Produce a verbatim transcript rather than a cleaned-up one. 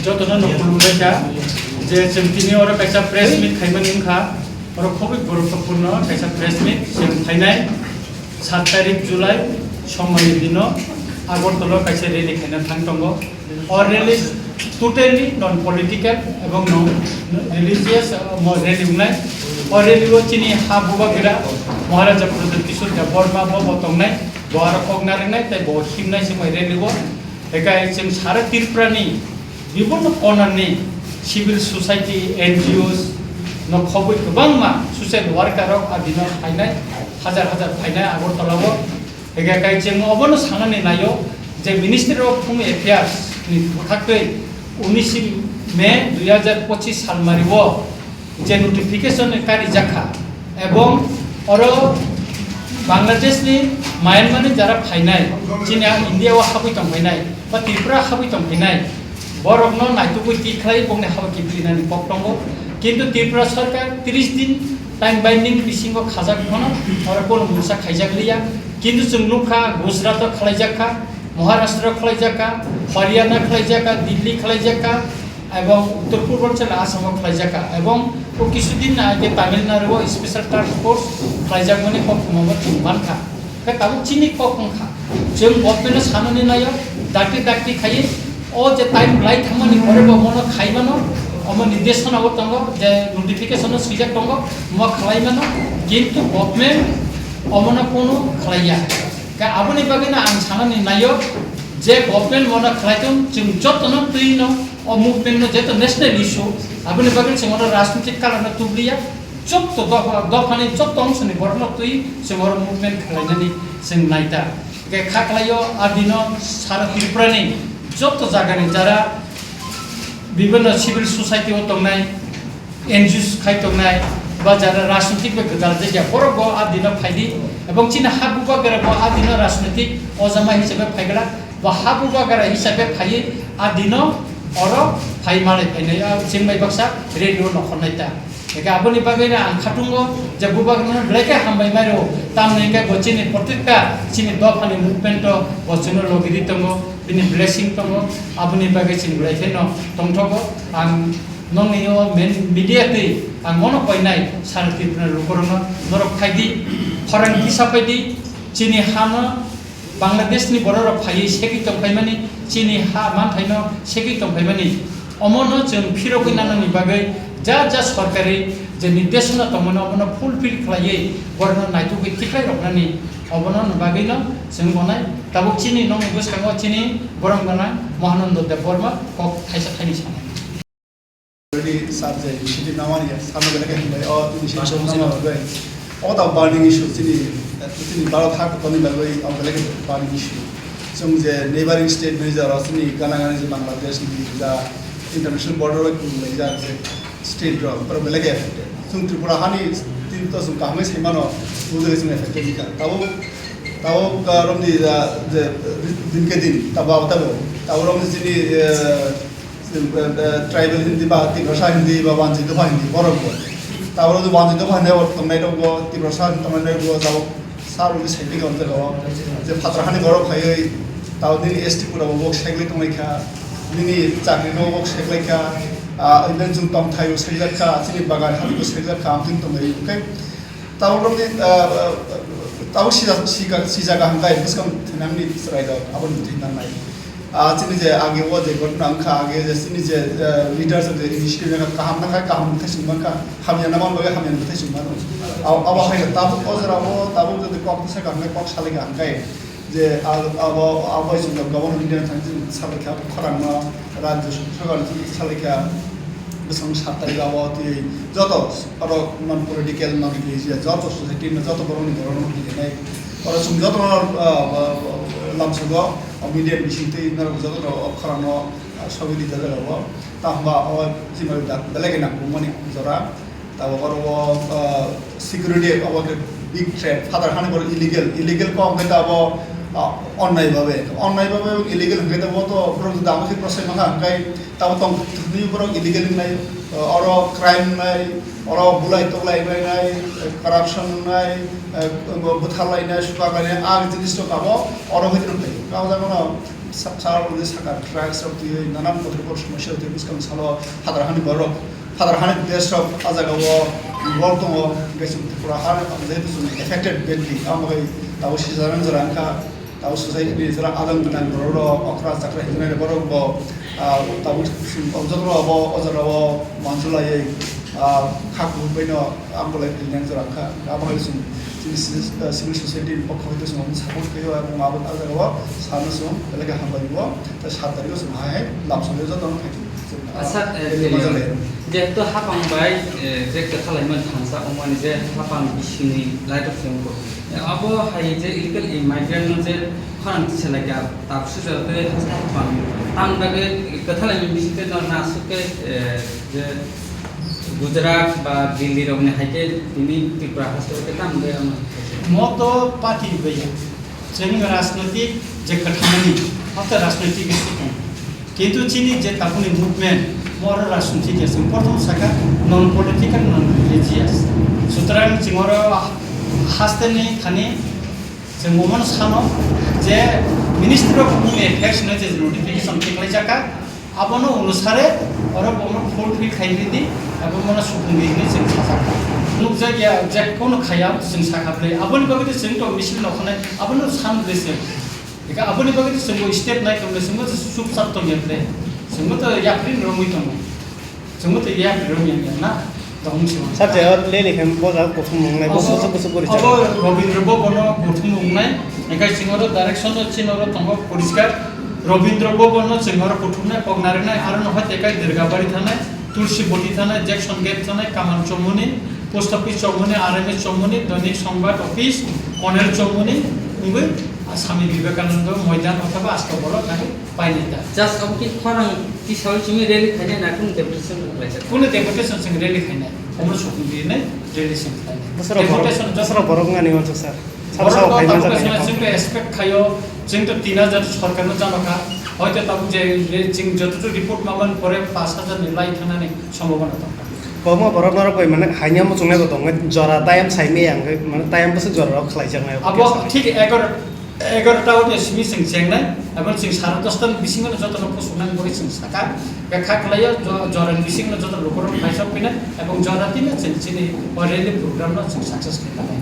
Jotono no khulumbaikha je chwng tini oro kaisa press meet khaimani wngkha, oro khobwi guruttopurno kaisa press meet. Chwng phainai sat tarik July sombarni dino Agartala kaisa rally khaina thang tongo. O rally totally non political ebong non religious, uh, mo rally wngnai. O rally o chini ha bubagra Maharaja Pradyut Kishore Debbarma bo, bo tongnai, bo aro kok narwknai tei bo himnai se mai rally o. Ekai chwng sara Tripura ni bibinno corner ni civil society, N G Os no khobwi kwbangma social worker rok a dino phainai, hajar hajar phainai Agartala o. Ekai chwng obono sanani naio je Ministry of Home Affairs ni bwkhaktwi unis May dui hajar pochis salmari o je notification karijak kha, ebong oro Bangladesh ni, Myanmar ni jara phainai, chini ang India o habwi tong phainai, ba Tripura habwi tong phainai, borok no naitugwi twi khlai bongni habo kiprinani kok tongo. Kintu Tripura sarkar tris din time binding bisingo khajak phano oro kono mungsa khaijak liya. Kintu chwng nukha Gujarat o khlaijak kha, Maharashtra o khlaijak kha, Haryana khlaijak kha, Delhi khlaijak kha, ebong uttor purbanchal Assam o khlaijak kha, ebong o kisudin age Tamil Nadu o special task force khlaijakmani kok thumamo chwng mankha. Khe tabuk chini kok wngkha, chwng government no sanani naio, dakti dakti khaiwi o je time lai thangmani pore bo mono khaimano, omo nirdeshona o tongo je notification o swijak tongo, mo khlaimano, kintu government omono kono khlaiya. Khe aboni bagwino ang sanani naio je government mono khlaitung, chwng jotono twino o movement no jeto national issue, aboni bagwi chwng oro rajnitik kalarno tubliya, jotto dopha, dophani jotto ongsoni borokno twi chwng oro movement khlainani chwng naita. Hwnkhe kha khlaio a dino sara Tripurani jotto jagani jara bibinno civil society o tongnai, N G Os khai tongnai, ba jara rajnitik bai gwdal jagya borok bo a dino phaidi, ebong chini ha bubagra bo a dino rajnitik ojama hisabe phaigwlak, bo ha bubagra hisabe phaiwi a dino oro phai malai phainai, a chwng bai baksa radio nokhornai ta. Eke aboni bagwi no ang khatungo je bubagrano belai khe hambai mairo, tamni hwnkhe bo chini protekta chini dophani movement o bo chwngno logi ri tongo, bini blessing tongo, aboni bagwi chwng belai kheno tongthogo. Ang nokni o main media twi ang mono koinai sara Tripura lukurokno norok phaidi, khorang kisa phaidi, chini hano Bangladesh ni borok rok phaiwi segwi tongphaimani, chini ha manthaino segwi tongphaimani, omono chwng phirogwi nanani bagwi ja ja sorkari je nirdeshona tongmani omono fulfill khlaiwi borokno naitugwi tikhlai roknani obono bagwino chwng bonai. Tabuk chini nokni bwskango chini borom gwnang Mahananda Debbarma kok thaisa thaini sanai. Already sir je initiative namani, sir no belai khe hambai, o initiative namani bagwi. O ta burning issue chini, chini Bharat hak toni bagwi, o belai khe burning issue. Chwng je neighboring state ni jora chini gana gana je Bangladesh ni ja international border o kulai ja je state rok, oro belai khe affected. Chwng Tripura hani tin to chwng kaham khe sai mano, bujai chwng affected ni ka. Tabo, tabo, ah, romni, ah, je, din ke din, tabo, tabo, tabo romni chini, eh, tribal Hindi ba Tiprasa Hindi ba Wanchit Dopha Hindi borok bo. Tabuk Wanchit Dopha Hindi bo tongnai rok bo, Tiprasa Hindi tongnai rok bo, tabuk sar bo sai tongwi jaga o. Je phatar hani borok phaiwi, tabuk nini S T kura bo bok seglai tongnai kha, nini chakri no bok seglai kha, ah, even chwng tongthai bo seglai kha, chini bagan hati bo seglai kha, amtwing tongnai. Hwnkhe tabuk rok ni, ah, ah, tabuk sija, sija, sija kaham khe bwskang thinangni chwrai rok aboni bwtwi nangnai. Ah, chini je age o je ghotna wngkha, age je chini je, eh, leaders je initiative wngkha, kaham nangkha, kaham bwthai chwng mankha, hamya nangma bagwi hamya bwthai chwng mano. Abo, abo hai khe tabuk o jora o, tabuk jodi kok bwsa kaham khe kok salai kaham khe je, ah, abo, abo hai chwng government leader thang chwng salai kha, khorang no rajya sarkar chwng salai kha, bwswng sat tarik o twi joto aro non political, non religious joto society no joto borok ni borok no twi nai. Oro chwng joto no, ah, ah, lamsogo, o media bising twi norok joto no o khorang no, ah, sogwi rijak jaga o. Tamo ba o chini belai khe nangkukmani jora. Tabo oro o, ah, security abo khe big threat. Phatar hani borok illegal, illegal kok hwnkhe tabo, ah, onnai babe. Onnai babe illegal hwnkhe tabo to borok jodi abo khe prosai mankha hwnkhe tabo tong thwngwi borok illegal wngnai, ah, oro crime wngnai, oro bulai toklai wngnai, corruption wngnai, eh, bwthar lainai, suka lainai, ang jinis rok abo oro hwnkhe tong phai. Kabo jagano Sa-, salo je sakha trucks rok twiwi nanan kotor kotor somosa rok twiwi bwskang salo hadar hani borok, hadar hani desh rok a jaga o involve tongo, hwnkhe chwng Tripura ha jehetu chwng affected badly, amo hai tabuk sijak jora wngkha, tabuk society ni jora adang gwnang borok rok, okra chakra hinjinai borok bo, ah, tabuk chwng o jaga rok bo, o jaga o manjulaiwi, ah, kha kuhum bai no. Ang bolai khe yang jora kha, abo hai chwng chini civil, eh, civil society ni pokho hwnkhe chwng abono support khaio, ebong abo ah jaga o sano chwng belai khe hambai o, tei sat tarik o chwng hai hai lam salo joto no khai. Asa, eh, jehetu hapang bai, eh, je kwthalaimani thansa wngmani je hapang bisingni light of chwng, eh, abo hai je illegal immigrant no je khorang tisa lai kha, tabuk sujak tei haste hapang tang dagwi kwthalaimani bising tei no nasuk khe, eh, je Gujarat ba Delhi rokni hai khe tini Tripura haste o khe tamo wngwi ano. Mo to party baiya. Chwng rajnoitik je kwthamani, o to rajnoitik issue tong. Kintu chini je tabukni movement, mo oro rajnoitik ya, chwng prothom saka non political, non religious. Sutrang chwng oro haste ni thani chwng omono sano je Ministry of Home Affairs no je notification tikhlaijak kha, abono onusare oro bono fulfill khai ridi, abo bono sukung ridi chwng sajak. Nukjak ya, je kono khaya chwng sakha bwle. Aboni bagwi chwng to misil no khonai, abono san bwle se. Eka aboni bagwi chwng bo step nai tong bwle, chwng bo chupchap tong ya bwle. Chwng bo to yapri romwi tongo. Chwng bo to yapri romwi ya na. Sir, je rally khe bo jaga kuthum wngnai, bo kusuk kusuk guri chalo. Abo Robindra Bhavan no kuthum wngnai, hingke chwng oro direction no chini oro tongo poriskar. Robindra Bhavan no chwng oro kuthumnai, kok narinai, aro no hai tekai Durgabari thanai, Tulsi Boti thanai, Jackson Gate thanai, Kaman Chomoni, Post Office Chomoni, R M S Chomoni, Doinik Songbat Office, Konel Chomoni, wngwi Swami Vivekananda Moidan othoba Asto Boro nai. Painai ta. Just abo ki khorang tisao chini rally khainai na kunu deputation rok khlaijak? Kunu deputation chwng rally khainai. Omo sukung di nai rally chwng khlainai. Bwswrok borok, deputation just bwswrok borok wngani uansuk sir. Sabo borok sabo to phai tabuk manjak khe nai. Chwng to expect khaio, chwng to tin hajar sorkar no chano kha. Hoito tabuk je, je chwng joto report mamani pore pash hajar ni lai thangnani sombhabona tong kha. Kwbangma borok norok bai mane haino muchungnai bo tongo, jora time saimaya hwnkhe mane time bwswk jora rok khlaijaknai. Abo thik egar egarota o de simi chwng chengnai, ebong chwng sare dosta ni bisingo no joto no kusuk nang bagwi chwng sakha, bekha khlaio, jo-, jora ni bisingo no joto lukurok naisok phinai, ebong jora tino chwng chini o rally program no chwng success khe nai.